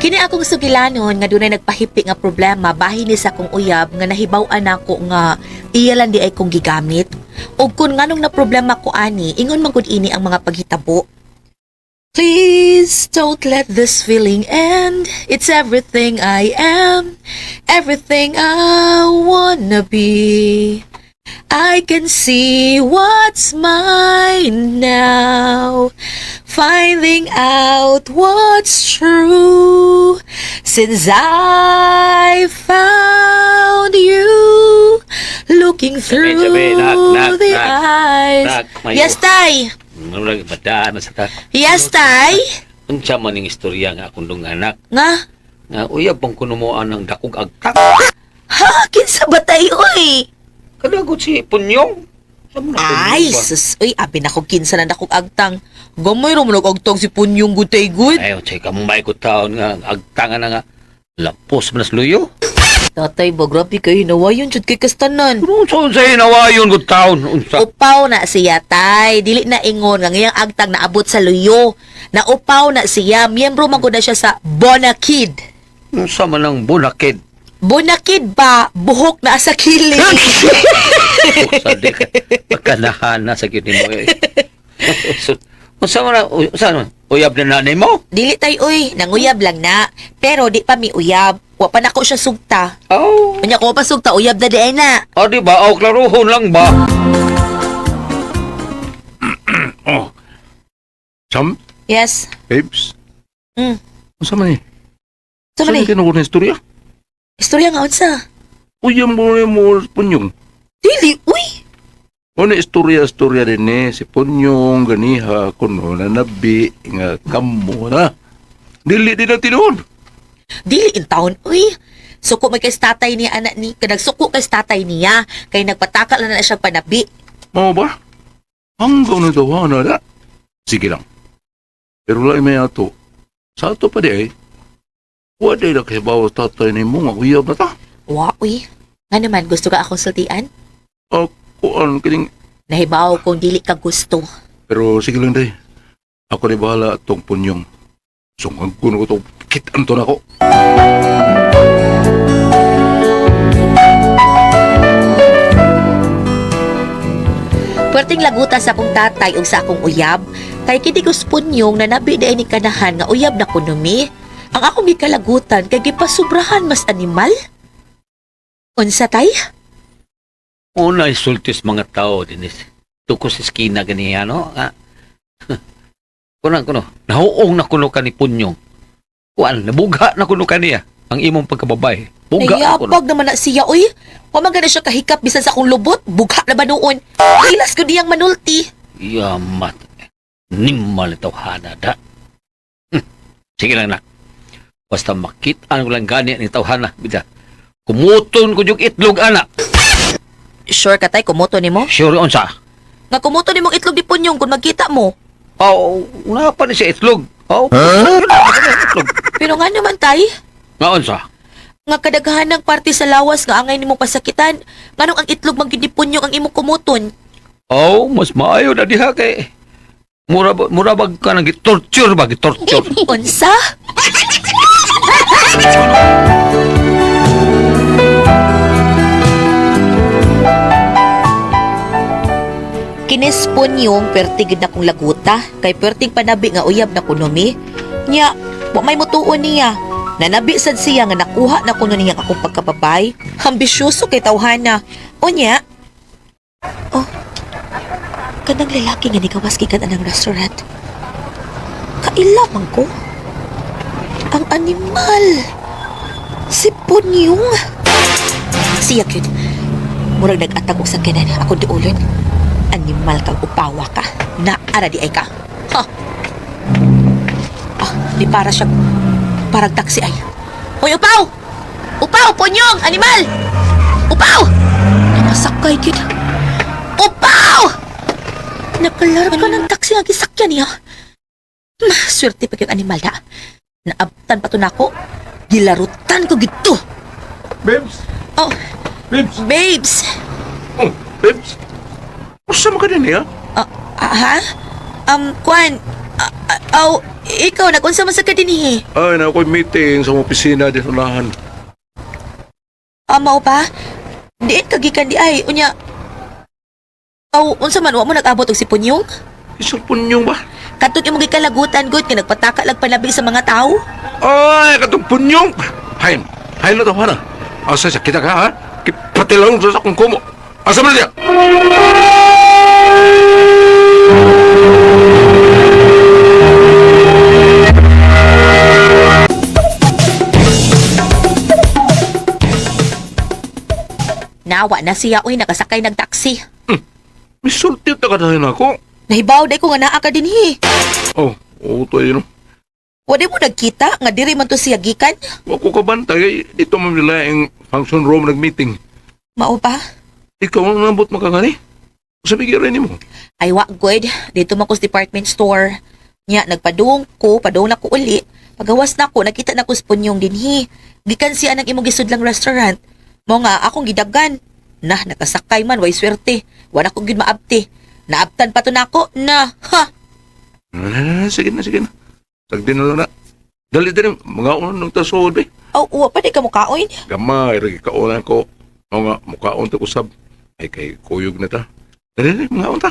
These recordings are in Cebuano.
Kini akong sugilanon nga dunay nagpahipi nga problema bahin ni sa akong uyab nga nahibaw-an nako nga iya lang di ay kong gigamit. Ug kun nganong na problema ko ani, ingon man gud ini ang mga paghitabo. Please don't let this feeling end. It's everything I am, everything I wanna be. I can see what's mine now, finding out what's true. Since I found you, looking through Sabi, nak, nak, the nak, eyes. Nak, may- Yes, tay. Murag badaan na sa ta. Yes, tay. Unsa man ning istorya nga akong dong anak? Nga, Nga uyab bang kuno mo anang dakog agtang? Ha, kinsa ba tayo, oy? Kadagot si Punyong. Sa mo na Ay, Punyong ba? sus, uy, abi na ko kinsa na dakog agtang. Gamay ra man og agtang si Punyong gutay gud. Ay, unsay ka mong maikot taon nga agtangan na nga lapos man sa luyo. Tatay ba, grabe kay hinawayon jud kay kastanan. Kuno unsa unsa hinawayon gud taon unsa? Upaw na siya, tay. Dili na ingon nga ngayang agtang naabot sa luyo. Naupaw na siya. Miyembro man gud na siya sa Bonakid. Unsa man ang bunakid? Bonakid ba? Buhok na sa kilid. Unsa di ka pagkanahana sa gyud nimo eh. Unsa man unsa man uyab na nanay mo? Dili tay uy, nanguyab lang na. Pero di pa mi uyab. Wa pa nako siya sugta. Oh. Unya ko pa sugta, uyab na di ay na. Ah, di ba? Aw, klaruhon lang ba? Oh. Chum, Yes. babes. Unsa man ni? Sa man eh? Saan na istorya? Istorya nga unsa? Uyam mo ni mo Punyong. Dili uy. Ano istorya istorya din ni si Punyong ganiha kuno na nabi nga kamo na. Dili din na tinuod. Dili in town uy. Suko man kay sa tatay niya anak ni, nagsuko kay sa tatay niya kay nagpataka lang na siya panabi. Mao ba? Hanggang na daw na da. Sige lang. Pero lain may ato. Sa ato pa di ay. Wa day na kay bawas tatay ni mo nga uyab na ta. Wa uy. Nga naman gusto ka akong sultian? Kuan kining. Nahibaw kung dili ka gusto. Pero sige lang day. Ako ni bahala atong Punyong. Sungag ko na ko itong kitan to na ko. Puwerteng laguta sa akong tatay ug sa akong uyab, kay kini guspunyong nanabi di ni kanahan nga uyab na kuno mi. Ang akong gikalagutan kay gipasubrahan mas animal. Unsa tay? Una isultis mga tao dinis. Tuko sa eskina ganiya no. Ah. Kuno kuno. Nahuong na kuno ka ni Punyong. Kuan, nabugha na kuno ka niya ang imong pagkababay. Bugha na kuno. Nayapag naman na siya uy. Wa man gani siya kahikap bisan sa akong lubot, bugha na ba noon. Hilas ko diyang manulti. Yamat. Nimal itaw hana da. Sige lang nak. Basta makita ko lang gani ni tawhana bida. Kumuton ko yung itlog ana. Sure ka tay kumuto nimo? Sure unsa? Nga kumuto nimong itlog di Punyong kung magkita mo. Oh, una pa ni siya itlog. Oh, huh? Itlog. Pero nga naman tay, Nga unsa? nga kadaghan ng parte sa lawas nga angay nimong pasakitan, nganong ang itlog man gyud ni Punyong ang imong kumuton? Oh, mas maayo na diha kay mura mura bag ka nang gitorture ba gitorture. Unsa? Kinis Punyong perti gid na kong laguta kay perting panabi nga uyab na kuno mi. Nya, wa may mutuon niya. Nanabi sad siya nga nakuha na kuno niya akong pagkababay. Ambisyoso kay tawhana. Unya, oh, kanang lalaki nga nigawas gikan anang restaurant. Kaila man ko. Ang animal. Si Punyong. Siya yun. Murag nag-atag og sakyanan. Ako duulon. Animal kang upawa ka. Naara di ay ka. Ha? Ah, di para siya. Parang taxi ay. Hoy, upaw! Upaw, Punyong! Animal! Upaw! Nakasakay yun. Upaw! Nakalarga ng taxi ang gisakyan niya. Swerte pa yung animal na. Naabtan pa to nako. Gilarutan ko gito. Babes! Oh, Babes! babes. Oh, babes! Unsa man ka din niya? Ah, ah, ha? Kwan. Ah, ah, oh, Ikaw, nagunsa man sa ka dinhi? Ay, na ako'y meeting sa mga opisina di unahan. Ah, mao pa? Diin ka gikan di ay, unya. Aw, unsa man wa mo nag-abot og si Punyong? Isang punyong ba? Katong imong gikalagutan gud kay nagpataka lag panabi sa mga tao. Ay, katong punyong! Hain, hain na tawana. Asa siya, kita ka ha? Kipatilaw sa akong kumo. Asa man siya? Nawa na siya uy nakasakay nag taxi. Misulti ta ka dahil ako. Nahibaw day ko nga naa ka dinhi. Oh, utoy no. Wa di mo nagkita nga diri man to siya gikan. Wa ko kabantay, ay, dito man nila ang function room nag-meeting. Mao pa? Ikaw ang nabot makangani. Sabi ka rin mo. Ay wa good. Dito man ko sa department store. Nya nagpadung ko, padung na ko uli. Pagawas na ko, nakita na ko sa Punyong dinhi. Gikan siya ng imong gisudlang restaurant. Mo nga akong gidagan. Nah, nakasakay man way swerte. Wala ko gyud maabti. Naabtan pa to nako. Na, ha. Ah, sige na, sige na. Sagdi na lang na. Dali dali, mga unang tasod eh. Aw, uwa pa di ka mukaoy. Gamay, ragi kaunan ko. O nga, mukhaon ta usab. Ay, kay kuyog na ta. Dali, dali, mga unta.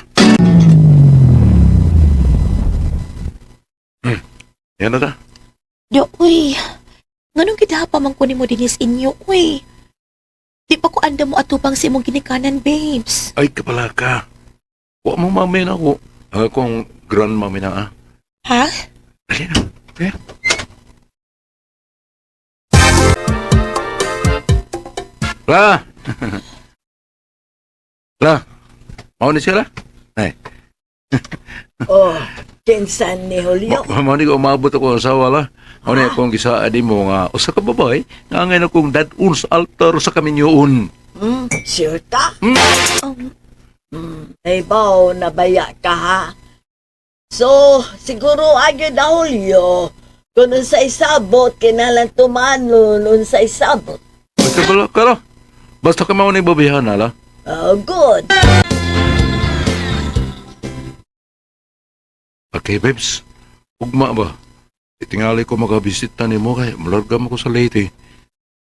Yan na ta. Di, uy. Nganong gidapa man ko nimo dinis inyo, uy. Di pa ko anda mo atubang sa imong ginikanan, babes. Ay, kapala ka. Wa mo mami na ako. Ang akong grandmami na ah. Ha? Dali na. Kaya. La! La! Mao ni siya la? Ay. Oh, kinsan ni Julio. Mao ni ko umabot ako ang asawa la. Mao ni akong gisaad nimo nga usa ka babae nga angay na kong dad-un sa altar sa kaminyoon. Sure ka? Um, Ibaw, nabaya ka ha? So, siguro agad na Julio. Kung unsay sabot, kinalan tumanon unsay sabot. Basta bala ka la. Basta ka mao ni babayhana la. Oh, good. Okay, babes. Ugma ba? Itingali ko makabisita nimo kay malarga mo ko sa Leyte.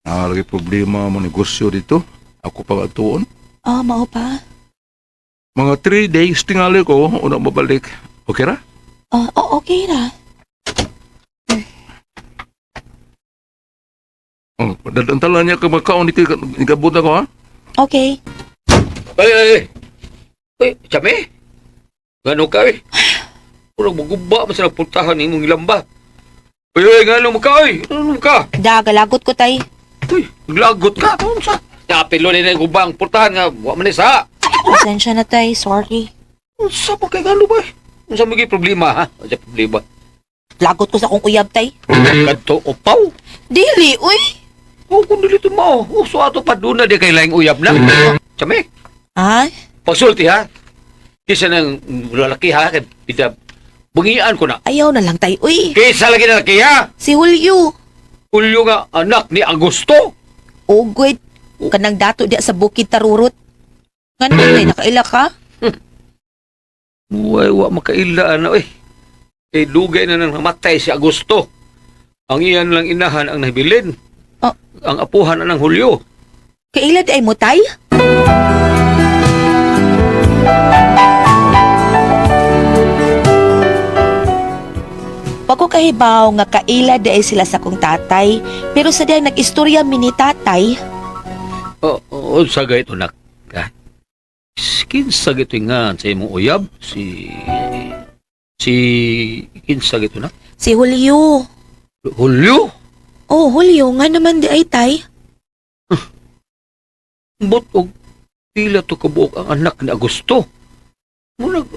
Nalagi problema mo negosyo dito. Ako pa atuon. ah, mao pa? Mga 3 days tingali ko una mabalik. Okay ra? Ah, oh, okay ra. Oh, dadantala niya ka makaon dito ikabot ako ha. Okay. Ay, ay, ay. Uy, Chame. Ngano ka, eh? Murag maguba man sa nagpuntahan imong ilamba. Uy, uy, ngano mo ka, uy? Ngano mo ka? Da, galagot ko tay. Uy, naglagot ka. Ano sa? Napilo na yung guba ang pultahan nga, wa man ni sa. Pasensya na tay, sorry. Unsa pa kay ngano ba? eh? Unsa mo gyud problema, ha? Unsa problema? Lagot ko sa akong uyab tay. Kadto upaw. Dili, uy. Oh, kung dili mao. Oh, so ato pa doon na di kay laing uyab na. Chame. Ha? Pagsulti ha. Kisa nang lalaki ha, kay pida bungian ko na. Ayaw na lang tay, uy. Kisa lagi na lalaki ha. Si Julio. Julio nga anak ni Augusto. Ugod. Kanang dato diya sa bukid tarurot. Ngano tay, nakaila ka? Uy, wa makaila ano eh. Eh dugay na nang namatay si Augusto. Ang iyan lang inahan ang nabilin. Oh. Ang apuhan na ng Julio. Kaila di ay mo tay? Wa ko kahibaw nga kaila di ay sila sa kong tatay, pero sa diyang nag-istorya mi ni tatay, Oh, oh, unsa gay ito nak? Ha? Kinsa gito nga sa imong uyab si si kinsa gito nak? si Julio. Julio. Oh, Julio, nga naman di ay tay. But og pila to kabuok ang anak ni Augusto. Murag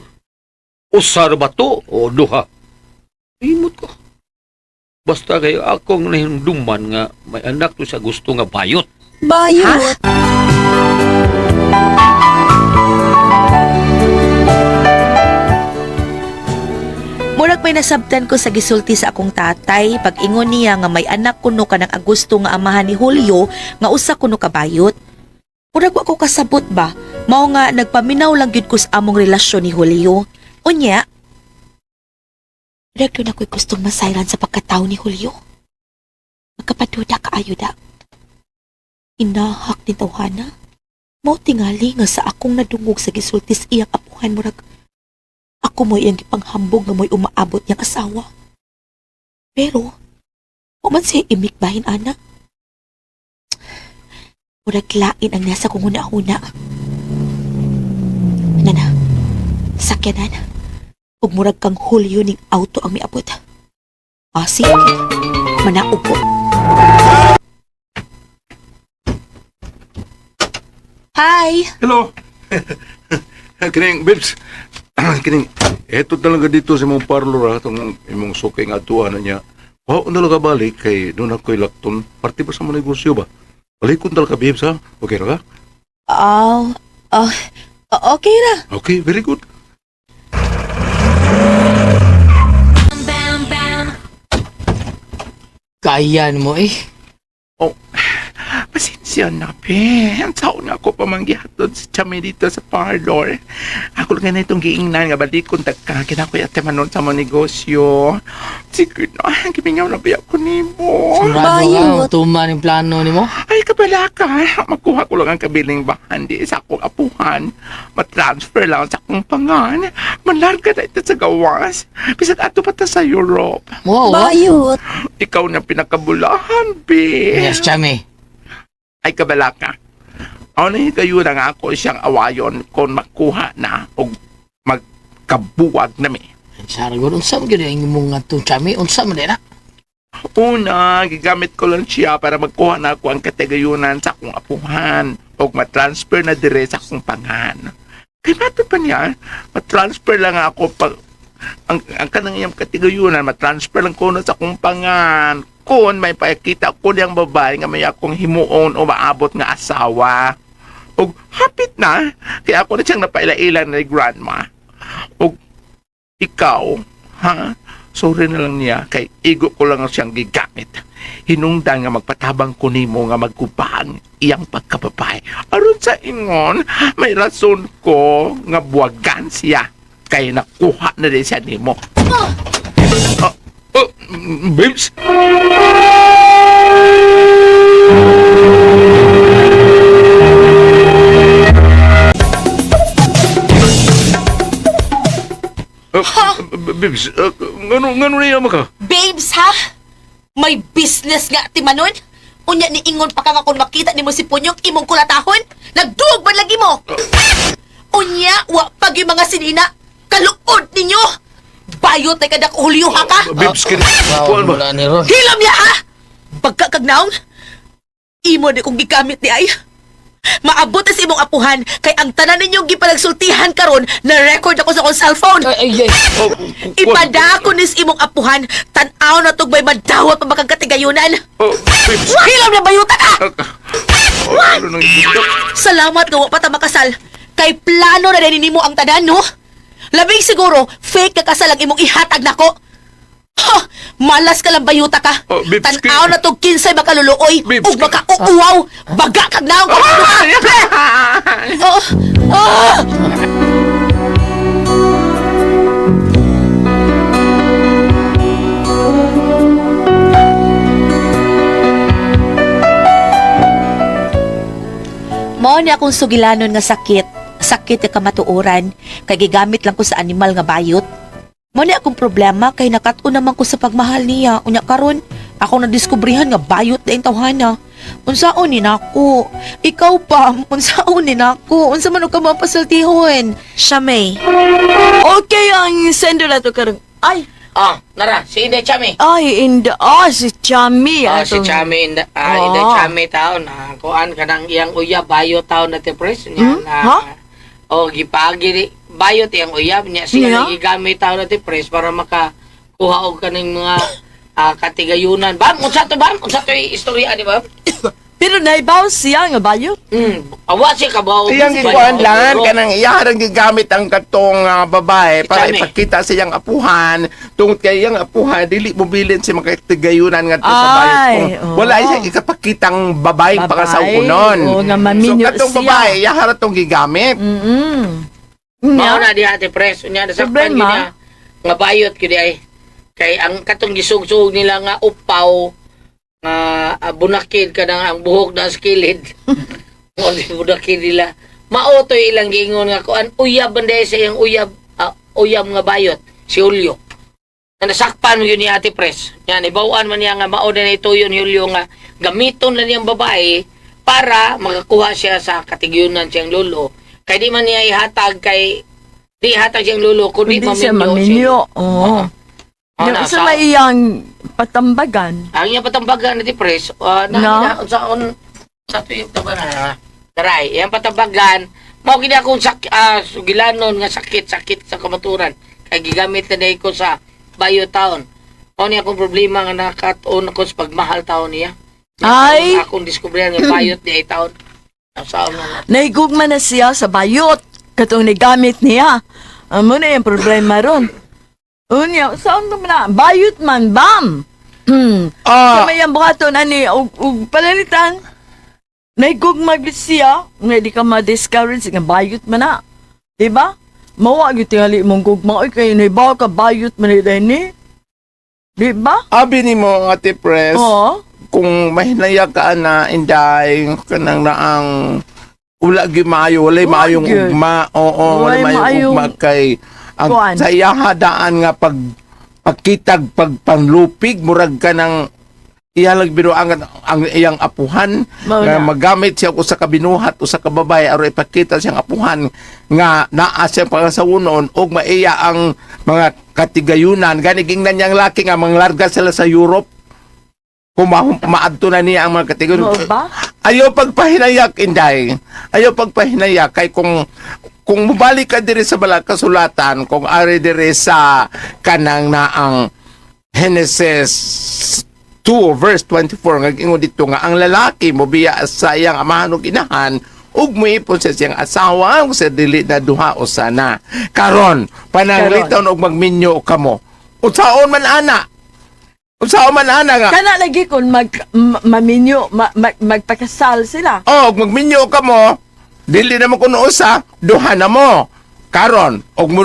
usa ra ba to o duha? Imot ko. Basta kayo akong nahinumduman nga may anak to sa Augusto nga bayot. Bayot? Murag may nasabtan ko sa gisulti sa akong tatay pag ingon niya nga may anak kuno kanang Agosto nga amahan ni Julio nga usa kuno ka bayot. Murag wa ko kasabot ba, mao nga nagpaminaw lang gyud ko sa among relasyon ni Julio. Unya, Murag doon ako'y gustong masayran sa pagkatao ni Julio. Magkapaduda ka ayuda. Inahak ni tawhana. Mao tingali nga sa akong nadungog sa gisultis iyang apuhan murag ako mo'y iyang gipanghambog nga mo'y umaabot niyang asawa. Pero, wa man siya imik bahin ana. Murag lain ang nasa kong huna-huna. Nana, sakyanan. Ug murag kang Julio ning auto ang miabot. Ah, sige. Manaog ko. Hi! Hello. Kining babes. Kining eto talaga dito sa imong parlor ha, tong imong sukay nga atuan na niya. Wa na lang ka balik kay doon ako'y lakton. Parte pa sa mga negosyo ba? Balikon talaga babes ha. Okay ra ka? Oh, oh, okay ra. Okay, very good. Kayan mo eh. Pasensya na, pe. Ang taon nga ako pamanggihatod si Chami dito sa parlor. Ako lang na itong giingnan nga balikon tagka. Kina ko yate manon sa mga negosyo. Sige na, gimingaw na ba ako nimo? Sigurado ka, tuma ni plano nimo. Ay, kabalaka. Makuha ko lang ang kabiling bahan di sa akong apuhan. Matransfer lang sa akong pangan. Malarga na ito sa gawas. Bisag ato pa ta sa Europe. Wow. ah. Bayot. Ikaw na pinakabulahan, be. Yes, Chami. Ay kabalaka. Ano kayo na nga ako siyang awayon kung makuha na o magkabuwag na mi. Sargon, unsa man gyud ang imong nga to, Chami? Unsa man na? Una, gigamit ko lang siya para magkuha na ako ang katigayunan sa akong apuhan o matransfer na dire sa akong pangan. Kay mato pa niya, matransfer lang ako pag ang kanang iyang katigayunan, matransfer lang ko na sa akong pangan. Kung may pakita ko niyang babae nga may akong himuon o maabot nga asawa. Og hapit na, kaya ako na siyang napaila-ila ni grandma. Og ikaw, ha? Sorry na lang niya kay igo ko lang siyang gigamit. Hinungdan nga magpatabang ko nimo nga magkubang iyang pagkababae. Aron sa ingon, may rason ko nga buwagan siya kay nakuha na din siya nimo. Ah, oh, babes. Ah, babes, ngano niya maka? Babes, ha? May business nga ti Manon? Unya ni ingon pa ka nga kung makita nimo si Punyok imong kulatahon? Nagduog man lagi mo! Unya, wa pag yung mga sinina, kaluod ninyo! Bayot ay kada Julio ha ka? Babes, kini Wow, kuan ba? wala ni Ron. Hilam niya ha! Pagka kagnaong, imo di kong gigamit ni ay. Maabot na sa imong apuhan kay ang tanan ninyong gipalagsultihan karon na record ako sa akong cellphone. Ay, ay, ay. Oh, kuan. Ipadako nis imong apuhan, tan-aw na tog may madawat pa makagkatigayunan. Oh, babes. Hilam na bayuta ka! Oh, ano nang ibundak? Salamat nga wa pa ta makasal. Kay plano na din nimo ang tanan, no? Labing siguro, fake ka kasal ang imong ihatag nako. Ha! Malas ka lang bayuta ka. Oh, babes, Tan-aw na tog kinsay makaluluoy Babes, ug makauuwaw. Baga kag naong ka. Oh, oh! Mao ni akong sugilanon nga sakit, sakit nga kamatuoran, kay gigamit lang ko sa animal nga bayot. Mao ni akong problema kay nakat-on naman ko sa pagmahal niya. Unya karon, ako nadiskubrihan nga bayot na tawhana. Unsaon ni nako? Ikaw pa, unsaon ni nako? Unsa man og ka mapasultihon? Siya may. Okay ang sender na to karong. Ay, Ah, nara, si Inday Chami. ay inda ah si Chami Ah, si atong- Chami, Inda, ah, Oo. Inday Chami taon. Ah, kuan kanang iyang uyab bayo taon na te pres niya Hmm? na. Ha? Oh, gipagi ni bayot iyang uyab niya siya Niya? yeah. gigamit taon na te pres para makakuha og kaning mga katigayunan. Bam, unsa to bam? Unsa to istorya ni bam? Pero naibaw siya nga bayo. Awa siya kabaw. Iyang gikuan lang, kanang iya rang gigamit ang katong babae para Chami. ipakita sa iyang apuhan. Tungod kay iyang apuhan, dili mobilin si makatagayunan ngadto sa Ay, bayo. Kung oo. wala siya ikapakitang babae Babae, pakasawunon. oo, nga maminyo So katong siya. babae, iya ra tong gigamit. Mm. Mao na diha te pres. Unya nasakpan Problema. gyud niya. Nga bayot gyud ay. Kay ang katong gisugsuog nila nga upaw nga bunakid kanang ang buhok na sa kilid. Mo ni bunakid nila. Mao to ilang giingon nga kuan uyab man diay sa iyang uyab, uyab nga bayot si Julio. Na nasakpan mo yun ni Ate Pres. Yan, ibawaan man niya nga mao na ituyo ni Julio nga gamiton na niyang babae para makakuha siya sa katigyunan siyang lolo. Kay di man niya ihatag, kay di ihatag siyang lolo kundi Hindi siya maminyo. maminyo. Oo. Oh, Yung na, sa may iyang patambagan. Ang iyang patambagan ni Pres, na, No? na, sa on sa tuyo ba na. Taray, iyang patambagan, mao gid akong sugilanon nga sakit-sakit sa kamaturan kay gigamit na dahil ko sa Bayo Town. Mao ni akong problema nga nakatuon ako sa pagmahal taon niya. Ay! Akong diskubrihan nga bayot di ay taon. Ang saon na na. Nahigugma na siya sa bayot. Katong nagamit niya. Amo na yung problema ron. Unya, saan mo na? Bayot man, bam! Sa may ang buhaton, ani, og palalitan, nahigugma gyud siya, nga di ka ma-discourage, nga bayot man na. Diba? Mawa gyud tingali mong gugma, oy, kay nahibaw ka, bayot man ni ni. Diba? Abi nimo, Ate Pres, Oo. kung mahinaya ka na inday kanang naang wala gyud maayo, walay Wa maayong gyud. ugma. Oo, Walay walay maayong maayong ugma kay ang kuan. sa iyaha daan nga pag pagkitag pagpanlupig murag ka ng iyalag binuangan ang iyang apuhan Mao nga na. magamit siya og usa ka binuhat, usa ka babae aron ipakita siyang apuhan nga naa siya pangasawunon og maiya ang mga katigayunan. Gani gingnan niyang laki nga manglarga sila sa Europe kung maadto na niya ang mga katigayunan. Mao ba? Ayaw pagpahinayak, inday. Ayaw pagpahinayak kay kung mobalik ka diri sa balag kasulatan, kung ari diri sa kanang naang Genesis 2 verse 24 nga ingon dito nga ang lalaki mobiya sa iyang amahan ug inahan ug moipon sa siyang asawa ug sa dili na duha usa na. Karon pananglitan og magminyo kamo, unsaon man ana, unsaon man ana nga? Kana lagi kung mag maminyo, magpakasal sila. Oh, og magminyo ka mo, dili na mo kuno usa, duha na mo. Karon, og mo,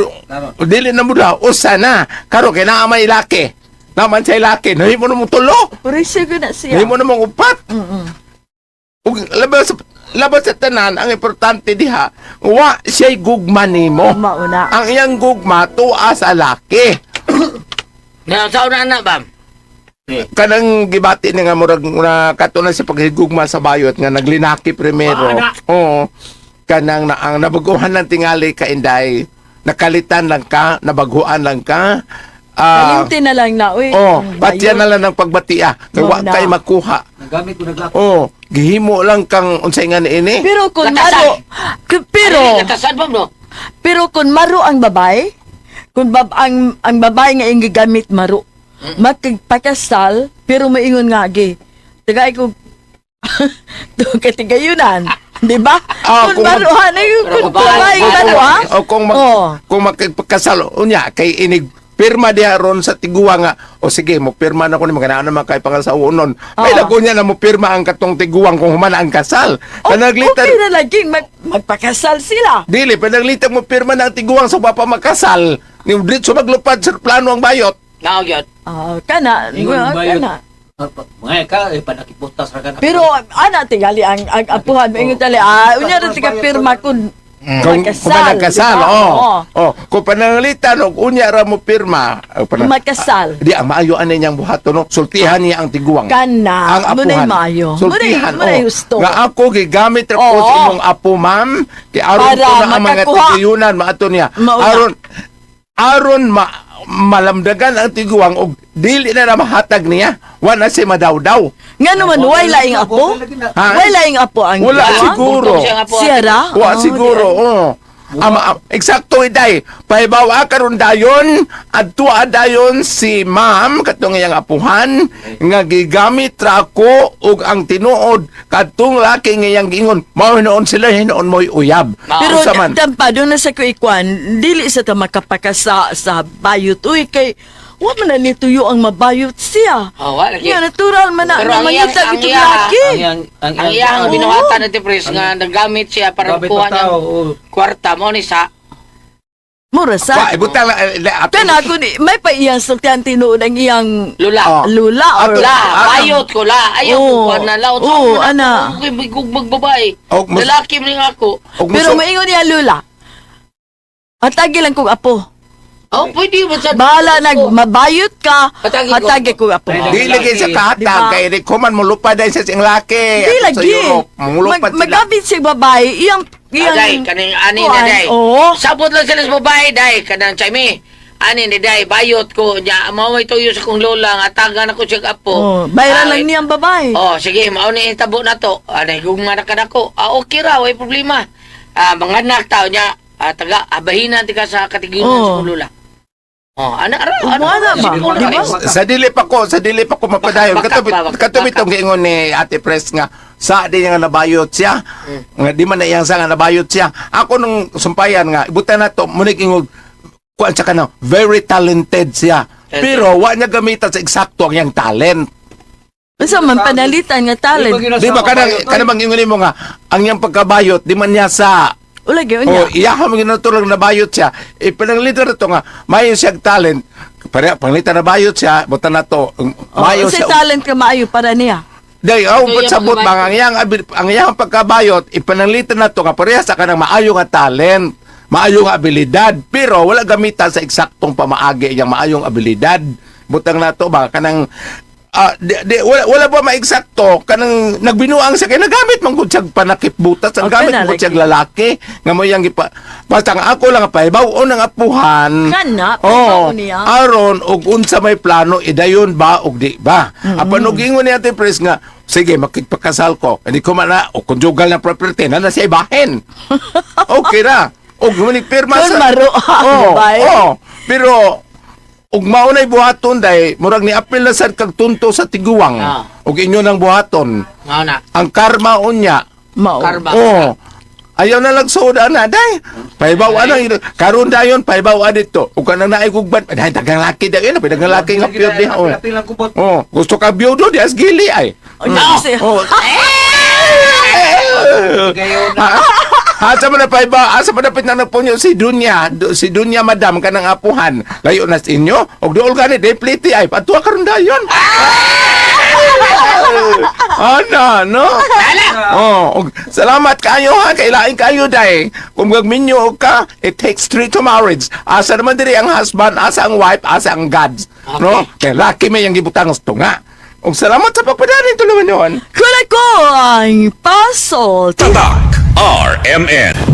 dili na mo duha, usa na. Karon kay naa may laki. Naman sa laki, nahimo na mo tulo, Purisa ko na siya. nahimo na mong upat. Ug labas sa tanan, ang importante diha, wa siya'y gugma nimo. Mauna. Ang iyang gugma tuwa sa laki. Na saon na na bam. Kanang gibati ni nga murag na katunan sa paghigugma sa bayot nga naglinaki primero. Oo. Kanang na ang nabaguhan ng tingali ka, inday. Nakalitan lang ka, nabaguhan lang ka. Kalimti na lang na, uy. Oh, Ang batya bayot. na lang ng pagbatia. Kay wa Mao na. kay makuha. Nagamit ko naglakad. Oh, gihimo lang kang unsay nga niini. Pero kung Latasan. maro, pero, Ano, gatasan bam no? pero kung maro ang babae, kung ang babae nga iyang gigamit maro, magpakasal, pero maingon nga, gi, tagay ko, to katigayunan, di ba? Ah, Kung maruhan, ay, Pero kung babae babae, maro, ha? O kung mag, Oo. kung makipagkasal unya kay inig pirma diha ron sa tiguang nga o sige mo pirma na ko ni mga naman kay pangasawa nun. May Oo. lago niya na mo pirma ang katong tiguang kung human ang kasal. O, Panaglitan okay na lagi, magpakasal sila. Dili panaglitan mo pirma na ang tiguang sa wapa makasal. Ni diretso maglupad sa plano ang bayot. Nao gyud. Ah, kana, Ingon ah, bayot. kana. Mga ka, eh, panakiputas ra ka na. Pero ana tingali ang apuhan maingon tali unya ra tika pirma kun Kung magkasal, kung nagkasal, di ba? oh. Oo. Oh, kung pananglitan og unya ra mo pirma, oh, Magkasal. Di ang maayo ani niyang buhaton no, sultihan niya ang tiguang. Kana, Ang muna'y apuhan. maayo. Sultihan, Muna'y oh. husto. Nga ako gigamit ra ko Oo. sa imong apo, ma'am. Kay aron Para ko na ang mga makakuha. tigayunan maato niya. Mauna. Aron aron malamdagan ang tiguang og dili na na mahatag niya. Wa na siya madawdaw. Nga naman way laing apo? Ha? Way laing apo ang Wala tiguang? siguro. Bugtong siya nga po. Siya ra? Wa Oh, siguro, oo. Ama, eksakto iday. Pahibawa karon dayon, adto dayon si ma'am katong iyang apuhan nga gigamit ra ako ug ang tinuod kadtong laki nga iyang giingon mao hinuon sila hinuon mo'y uyab. Mao. Pero Unsa man? tampa doon na sa kuikwan, dili sa ta makapakasa sa bayot. Uy, kay wa man na nituyo ang mabayot siya. Oh, wa lagi. Nga natural man na Pero ang mangita iyang- itong ang iya- laki. Ang Ang iyang Oo. binuhatan ni Pres nga nagamit siya para Gamit kuha ng tao, niyang oo. kwarta mo ni sa. Mura Wa, sa. ibutang lang Kana ako ni may pa iyang sultian tinuod ang iyang Lula. Oh. lula or Ato- La, Ah, bayot ko la. Ayaw ko Oo. kuan na la. Oo, ana. Kung magbabae. Og mas- Lalaki man nga ako. og Pero maingon niya lula. Hatagi lang kong apo. Oh, pwede mo sa Bahala nag mabayot ka, Hatagi ko. hatagi kong apo. Di lagi sa kahatag Diba? kay di ko man mulupad dahil sa siyang laki. Di Sa lagi. Europe, mulupad sila. Magabit si babae, iyang iyang Aday, kaning ani na kuan, day. oo. Sabot lang sila sa babae day kanang chaymi. Ani ni day bayot ko nya mao may tuyo sa kong lola nga tagan ako siya apo. Oh, bayaran Ah, lang niyang babae. Oh, sige, mao ni tabo na to. Anay gugma na kanako. Ah, okay ra, way problema. Ah, mga anak tao niya, taga abahinan ti ka sa katigunan Oh. sa kong lola. Oh, ana ra, Oh, ana ba? Simple Di ra ba? kayo. Sa dili pa ko mapadayon. Baka- Katubit baka- katubit tong giingon ni Ate Pres nga sa di niya nga nabayot siya. Nga di man na iyang sa nga nabayot siya. Ako nung sumpayan nga ibutan na to munig ingog kuan siya kana very talented siya. Pero wa niya gamitan sa eksakto ang iyang talent. Unsa man panalitan nga talent. Di ba kanang kanang bang ingon nimo nga ang iyang pagkabayot di man niya sa Wala gyud Oh, niya. iya ka mga lang nabayot siya. Ipinanglita na to nga, mayo siyang talent. Pare, panglita na bayot siya, buta na to. Oh, Mayo unsay siya. talent ka maayo para niya. Day, oh, Ito yung sabot pagkabayot. ba ang iyang pagkabayot, ipananglita na to nga pareha sa kanang maayo nga talent, maayo nga abilidad, pero wala gamitan sa eksaktong pamaagi iyang maayong abilidad. Butang na to ba kanang di, wala ba maeksakto kanang nagbinuang siya kay nagamit man gud siyag panakip butas ang Okay gamit na, man gud lagi. siyag lalaki nga mo iyang gipa basta ang ako lang pahibaw-on ang apuhan. Kana, oh, pahibaw-on niya. Aron og unsa may plano idayon ba og di ba. Apan og ingon ni Ate Pres nga sige makigpakasal ko. Hindi ko man na o conjugal na property na na siya ibahin. Okay ra. Og munig pirma Kung sa maruha, Oh, babae. oh, pero og mao nay buhaton day murag ni apil na sad kag tunto sa tiguang. Og inyo nang buhaton. Mao na. Ang karma unya. Mao. Karma. Oh. Ayaw na lang suod ana day. Pahibaw ana karon dayon pahibaw dito. Ug kanang naay gugban, ay dagang laki dayon, dagang laki nga pure diha. Oh. Oh, gusto ka biyudo di as gili ay. Oh, siya. Oh. Ha, asa man na pahibaw, asa man dapat na nagpunyo si Dunya, si Dunya madam kanang apuhan. Layo na sa inyo, og duol gani day pliti ay patua karon dayon. Ana, no? Oh, og salamat kayo ha, kailain kayo day. Kung magminyo ka, it takes three to marriage. Asa naman diri ang husband, asa ang wife, asa ang God. No? Kay laki may ang gibutang sa tunga. Og salamat sa pagpadani tuluman yon. Kuna ko ang puzzle. Tatak RMN.